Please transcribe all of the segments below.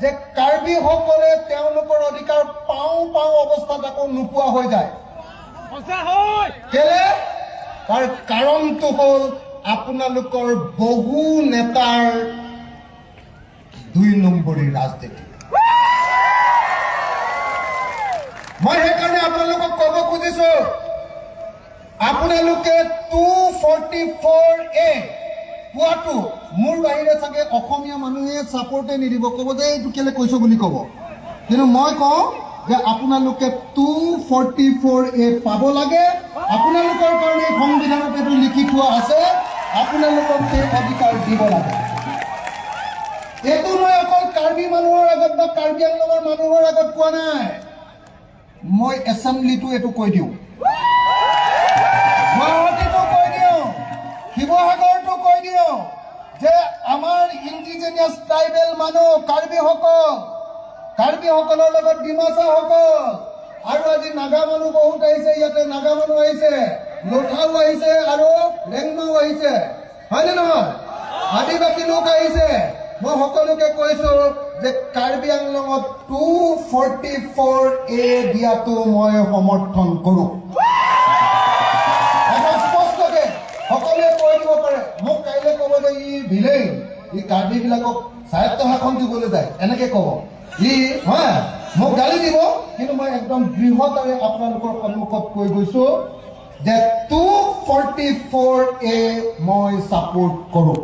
যে কাৰ্বিসকলে তেওঁলোকৰ অধিকাৰ পাওঁ পাওঁ অৱস্থাত আকৌ নোপোৱা হৈ যায়। কেলে? তাৰ কাৰণটো হ'ল আপোনালোকৰ বহু নেতাৰ 2 নম্বৰী ৰাজনীতি। মই সেইকাৰণে আপোনালোকক ক'ব খুজিছো, আপোনালোকে 244A পোৱাটো মোৰ বাহিৰে চাগে অসমীয়া মানুহে ছাপৰ্টে নিদিব, ক'ব যে এইটো কেলে কৈছো বুলি ক'ব। কিন্তু মই কওঁ যে আপোনালোকে 244A পাব লাগে। আপোনালোকৰ কাৰণে সংবিধানত এইটো লিখি থোৱা আছে, আপোনালোকক সেই অধিকাৰ দিব লাগে। এইটো মই অকল কাৰ্বি মানুহৰ আগত বা কাৰ্বি আংলঙৰ মানুহৰ আগত কোৱা নাই, মই এছেম্বলিটো এইটো কৈ দিওঁ, গুৱাহাটীতো কৈ দিওঁ, শিৱসাগৰতো কৈ দিওঁ যে আমাৰ ইণ্ডিজিনিয়াছ ট্ৰাইবেল মানুহ কাৰ্বিসকল, কাৰ্বিসকলৰ লগত ডিমাচাসকল, আৰু আজি নাগা মানুহ বহুত আহিছে, ইয়াতে নাগা মানুহ আহিছে, লোথাও আহিছে আৰু ৰেংমাও আহিছে, হয়নে নহয়? আদিবাসী লোক আহিছে। মই সকলোকে কৈছো যে কাৰ্বি আংলঙত 244A দিয়াটো মই সমৰ্থন কৰোঁ। স্পষ্টকে সকলোৱে কৈ দিব পাৰে। মোক কাইলৈ ক'ব যে ই ভিলেইন, ই কাৰ্বিবিলাকক স্বায়ত্ত শাসন দিবলৈ যায়, এনেকে ক'ব ই, হয় মোক গালি দিব, কিন্তু মই একদম দৃঢ়তাৰে আপোনালোকৰ সন্মুখত কৈ গৈছো যে 244A মই ছাপোৰ্ট কৰোঁ।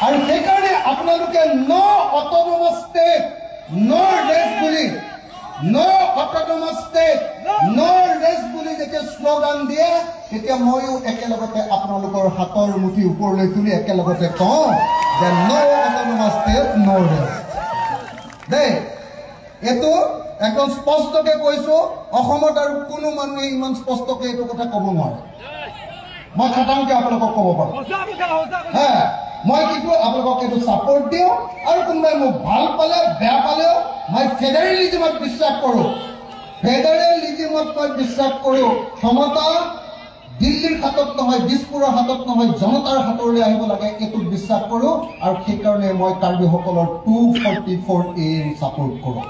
আৰু সেইকাৰণে আপোনালোকে ন' অট'নমাছ ষ্টেট ন' ৰেষ্ট বুলি, ন' অট'নমাছ ষ্টেট ন' ৰেষ্ট বুলি যেতিয়া শ্লোগান দিয়ে, তেতিয়া ময়ো একেলগতে আপোনালোকৰ হাতৰ মুঠি ওপৰলৈ তুলি একেলগতে কওঁ যে ন' অট'নমাছ ষ্টেট ন' ৰেষ্ট। দেই, এইটো একদম স্পষ্টকে কৈছো। অসমত আৰু কোনো মানুহে ইমান স্পষ্টকে এইটো কথা ক'ব নোৱাৰে। মই খাটাংকে আপোনালোকক ক'ব পাৰোঁ। হা, মই কিন্তু আপোনালোকক এইটো ছাপোৰ্ট দিওঁ। আৰু কোনোবাই মোক ভাল পালে বেয়া পালেও মই ফেডাৰেলিজিমত বিশ্বাস কৰোঁ। ফেডাৰেলিজিমত মই বিশ্বাস কৰোঁ। ক্ষমতা দিল্লীৰ হাতত নহয়, দিছপুৰৰ হাতত নহয়, জনতাৰ হাতলৈ আহিব লাগে, এইটোত বিশ্বাস কৰোঁ। আৰু সেইকাৰণে মই কাৰ্বিসকলৰ 244A support কৰোঁ।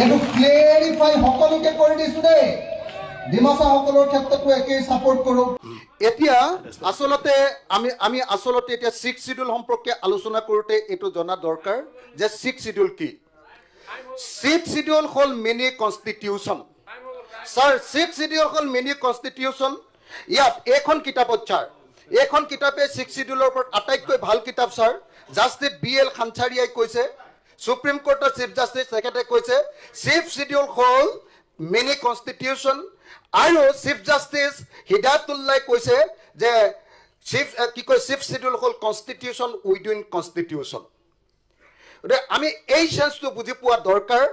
এইটো ক্লেৰিফাই সকলোকে কৰি দিছো দেই। ডিমাচাসকলৰ ক্ষেত্ৰতো একেই ছাপোৰ্ট কৰোঁ। এতিয়া আচলতে আমি আচলতে এতিয়া ছিক্স চিডিউল সম্পৰ্কে আলোচনা কৰোঁতে এইটো জনা দৰকাৰ যে ছিক্স চিডিউল কি। ছিক্স চিডিউল হ'ল mini constitution. Sir, six schedule হ'ল মিনি কনষ্টিটিউশ্যন। ইয়াত এইখন কিতাপত ছাৰ, এইখন কিতাপে ছিক্স চিডিউলৰ ওপৰত আটাইতকৈ ভাল কিতাপ ছাৰ। জাষ্টিছ বি এল খানচাৰিয়াই কৈছে, সুপ্ৰিম কোৰ্টৰ চিফ জাষ্টিছ তেখেতে কৈছে ছিক্স চিডিউল হ'ল মিনি কনষ্টিটিউশ্যন। আৰু চিফ জাষ্টিছ হিদায়তুল্লাই কৈছে যে চিফ কি কয়, চিফ চিডিউল হ'ল কনষ্টিটিউশ্যন উইদিন কনষ্টিটিউশ্যন। গতিকে আমি এই চেন্সটো বুজি পোৱা দৰকাৰ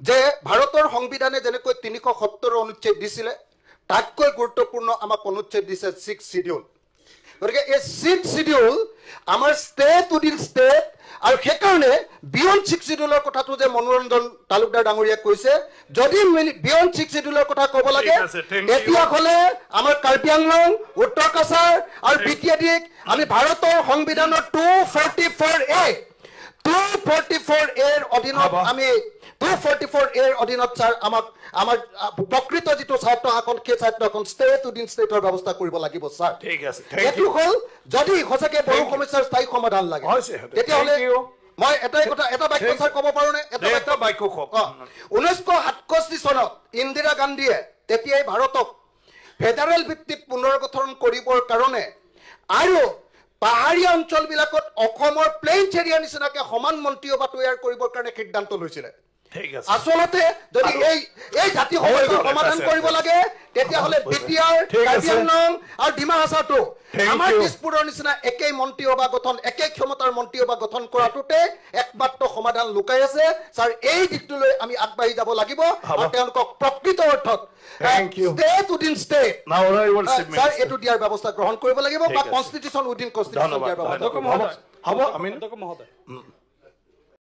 যে ভাৰতৰ সংবিধানে যেনেকৈ 370 অনুচ্ছেদ দিছিলে, তাতকৈ গুৰুত্বপূৰ্ণ আমাক অনুচ্ছেদ দিছে ছিক্স চিডিউল। গতিকে এই ছিক্স চিডিউল আমাৰ ষ্টেট উইদিন ষ্টেট। আৰু সেইকাৰণে বিয়ণ্ড ছিক্স চিডিউলৰ কথাটো যে মনোৰঞ্জন তালুকদাৰ ডাঙৰীয়াই কৈছে, যদি বিয়ণ্ড ছিক্স চিডিউলৰ কথা ক'ব লাগে তেতিয়াহ'লে আমাৰ কাৰ্বি আংলং, উত্তৰ কাছাৰ আৰু বি টি এ ডিক আমি ভাৰতৰ সংবিধানৰ 244A 244A অধীনত আমি 244A অধীনত ছাৰ আমাক আমাৰ প্ৰকৃত যিটো স্বায়ত্ত শাসন, সেই স্বায়ত্ত শাসন ষ্টেট উইদিন ষ্টেটৰ ব্যৱস্থা কৰিব লাগিব ছাৰ। ঠিক আছে। এইটো হ'ল যদি সঁচাকে বড়ো সমস্যাৰ স্থায়ী সমাধান লাগে তেতিয়াহ'লে মই এটাই কথা, এটা বাক্য ছাৰ ক'ব পাৰোঁনে? এটা বাক্য কওক। 1967 চনত ইন্দিৰা গান্ধীয়ে তেতিয়াই ভাৰতক ফেডাৰেল ভিত্তিত পুনৰ্গঠন কৰিবৰ কাৰণে আৰু পাহাৰীয়া অঞ্চলবিলাকত অসমৰ প্লেইনছ এৰিয়াৰ নিচিনাকে সমান মন্ত্ৰীসভা তৈয়াৰ কৰিবৰ কাৰণে সিদ্ধান্ত লৈছিলে। আচলতে যদি এই জাতি সমস্যাৰ সমাধান কৰিব লাগে তেতিয়াহ'লে B T R, Karbi Anglong আৰু ডিমা হাছাওটো আমাৰ দিছপুৰৰ নিচিনা একেই মন্ত্ৰীসভা গঠন, একেই ক্ষমতাৰ মন্ত্ৰীসভা গঠন কৰাটোতে একমাত্ৰ সমাধান লুকাই আছে ছাৰ। এই দিশটোলৈ আমি আগবাঢ়ি যাব লাগিব আৰু তেওঁলোকক প্ৰকৃত অৰ্থত ষ্টেট উইদিন ষ্টেট ছাৰ এইটো দিয়াৰ ব্যৱস্থা গ্ৰহণ কৰিব লাগিব বা কনষ্টিটিউশ্যন উইদিন কনষ্টিটিউশ্যন দিয়াৰ ব্যৱস্থা হ'ব। মহোদয়।